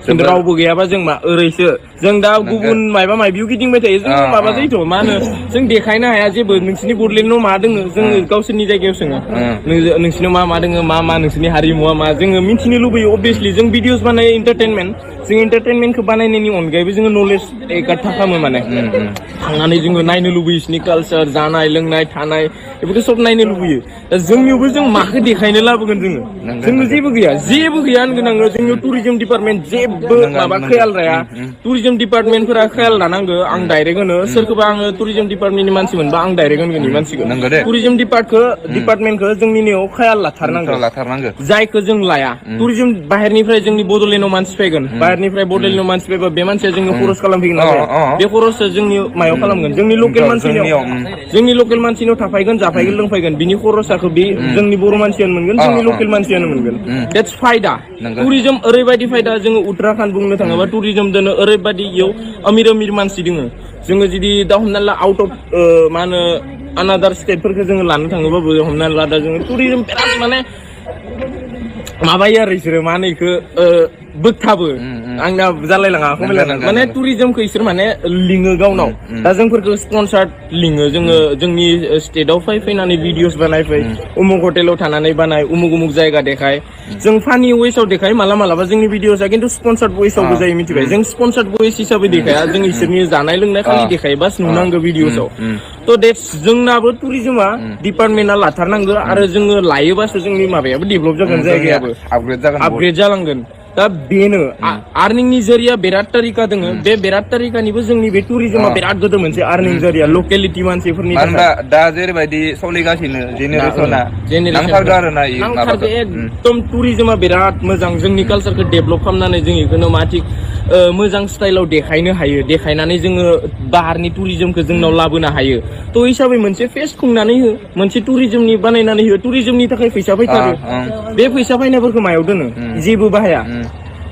खिन्थु रावबो गैयाबा जों मा ओरैसो जों दा गुबुन मायबा मायबियाव गिदिंबाय थायो जों माबा जायोथ' मा होनो जों देखायनो हाया जेबो नोंसिनि बड'लेण्डआव मा दोङो जोङो गावसोरनि जायगायाव सोङो नोंसिनाव मा दोङो मा नोंसिनि हारिमुवा मा जोङो मिथिनो लुबैयो अबभियासलि जों भिडिअस बानायो एन्टारटेनमेन्ट जों एन्टारटेनमेन्टखौ बानायनायनि अनगायैबो जोङो नलेज एगार थाखामो माने थांनानै जोङो नायनो लुबैयो बिसिनि कालचार जानाय लोंनाय थानाय बेफोरखौ सब नायनो लुबैयो दा जोंनियावबो जों माखौ देखायनो लाबोगोन जोङो जेबो गैया होनगोन आङो जोंनियाव टुरिजम डिपार्टमेन्ट जेबो माबा खेयाल लाया टुरिजम डिपार्टमेन्टफोरा खेयाल लानांगो आं डाइरेक्ट होनो सोरखौबा आङो टुरिजम डिपार्टमेन्टनि मानसि मोनबा आं डाइरेक्ट होनगोन इ मानसिखौ टुरिजम डिपार्टमेन्टखौ जोंनियाव खेयाल लाथारनांगौ जायखौ जों लाया टुरिजम बाहेरनिफ्राय जोंनि बड'लेण्डआव मानसि फैगोन बाहेरनिफ्राय बड'लेण्डआव मानसि फैबा बे मानसिया जोंनो खरस खालामफैगोन बे खरसआ जोंनि मायाव खालामगोन जोंनि लकेल मानसिनियाव थाफायगोन जाफायगोन लोंफायगोन बिनि खरसाखौ बे जोंनि बर' मानसियानो मोनगोन जोंनि लकेल मानसियानो मोनगोन देट्स फायदा टुरिजम ओरैबायदि फायदा जोङो उत्तराखन्ड बुंनो थाङोबा टुरिजम दोनो ओरैबायदि इयाव अमिर मानसि दोङो जोङो जुदि दा हमना ला आउट अफ मा होनो आनादार स्टेटफोरखौ जोङो लानो थाङोबाबो हमना ला दा जोङो टुरिजम बिराद माने माबायो आरो इसोरो मा होनो इखो बोगथाबो आंना जालायलाङा माने टुरिजमखौ इसोर माने लिङो गावनाव दा जोंफोरखौ स्पन्सार लिङो जोङो जोंनि स्टेटआव फैनानै भिडिअस बानायफै उमुक हटेलाव थानानै बानाय उमुक जायगा देखाय जों फानि वेसाव देखाय मालाबा जोंनि भिडिअसआ खिन्थु स्पन्सार्ड वेसावबो जायो मिथिबाय जों स्पन्सार्ड वेस हिसाबै देखाया जों इसोरनि जानाय लोंनाय खालि देखायो बास नुनांगौ भिडिअसआव थ' देट्स जोंनाबो टुरिजमा डिपार्टमेन्टआ लाथारनांगौ आरो जोङो लायोबासो जोंनि माबायाबो डेभेलप जागोन जायगायाबो आपग्रेड जालांगोन दा बेनो आर्निंनि जरिया बिराद तारिका दोङो बे बिराद तारिकानिबो जोंनि बे टुरिजमा बिराद गोदो मोनसे आर्निं जरिया लकेलिटि मानसिफोरनि थाखाय दा जेरैबायदि सोलिगासिनो जेनेरेसना नांथारगौ आरो ना एकदम टुरिजमा बिराद मोजां जोंनि कालचारखौ डेभेलप खालामनानै जों इखौनो मा थिग मोजां स्टाइलाव देखायनो हायो देखायनानै जोङो बाहारनि टुरिजमखौ जोंनाव लाबोनो हायो थ' हिसाबै मोनसे फेस्ट खुंनानै हो मोनसे टुरिजमनि बानायनानै हो टुरिजमनि थाखाय फैसा फैथारो बे फैसा फैनायफोरखौ मायाव दोनो जेबो बाहाया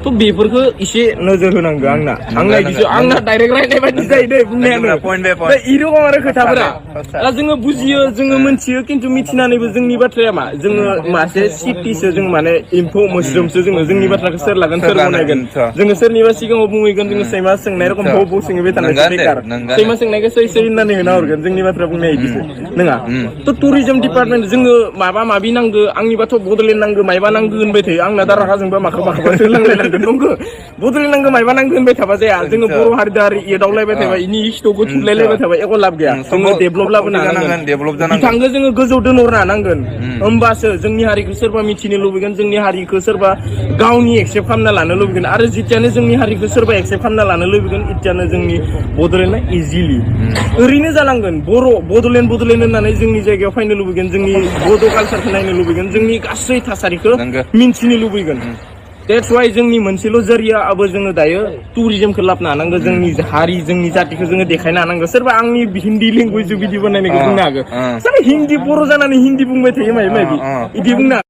थ' बेफोरखौ एसे नोजोर होनांगौ आंना डाइरेक्ट रायनाय बायदि जायो दे बुंनायानो इरकम आरो खोथाफोरा दा जोङो बुजियो जोङो मोनथियो खिन्थु मिथिनानैबो जोंनि बाथ्राया मा जोङो मासे सिटिसो जों माने एम्फौ मोस्रोमसो जोंनि बाथ्राखौ सोर लागोन सोर गनायगोन जोङो सोरनिबा सिगाङाव बुंहैगोन जोङो सैमा सोंनाय रखम बौ सोङैबाय थानायसो बेकार सैमा सोंनायखौ सै होननानै होना हरगोन जोंनि बाथ्रा बुंनाया बिदिसो नङा थ' टुरिजम डिपार्टमेन्ट जोङो माबि नांगौ आंनिबाथ' बड'लेण्ड नांगौ मायबा नांगौ होनबाय थायो आंना दा रागा जोंबा माखौबासो लांलायलांगोन नंगौ बड'लेण्ड नांगौ मायबा नांगौ होनबाय थाबा जाया जोङो बर' हारि एदावलायबाय थाबा इनि हिस्ट'खौ थुनलायलायबाय थाबा एख' लाब गैया जोङो डेभेलप लाबोनो हानांगोन बिथांखौ जोङो गोजौ दोनहरनो हानांगोन होमबासो जोंनि हारिखौ सोरबा मिथिनो लुबैगोन जोंनि हारिखौ सोरबा गावनि एक्सेप्ट खालामना लानो लुबैगोन आरो जितियानो जोंनि हारिखौ सोरबा एक्सेप्ट खालामना लानो लुबैगोन इतियानो जोंनि बड'लेण्डआ इजिलि ओरैनो जालांगोन बड'लेण्ड होननानै जोंनि जायगायाव फैनो लुबैगोन जोंनि बड' कालचारखौ नायनो लुबैगोन जोंनि गासै थासारिखौ मिन्थिनो लुबैगोन देट्स वाइ जोंनि मोनसेल' जरियाबो जोङो दायो टुरिजमखौ लाबोनो हानांगौ जोंनि हारि जोंनि जातिखौ जोङो देखायनो हानांगौ सोरबा आंनि हिन्दी लेंगुवेज भिडिअ बानायनायखौ बुंनो हागौ सोरबा हिन्दी बर' जानानै हिन्दी बुंबाय थायो माबा बिदि बुंनो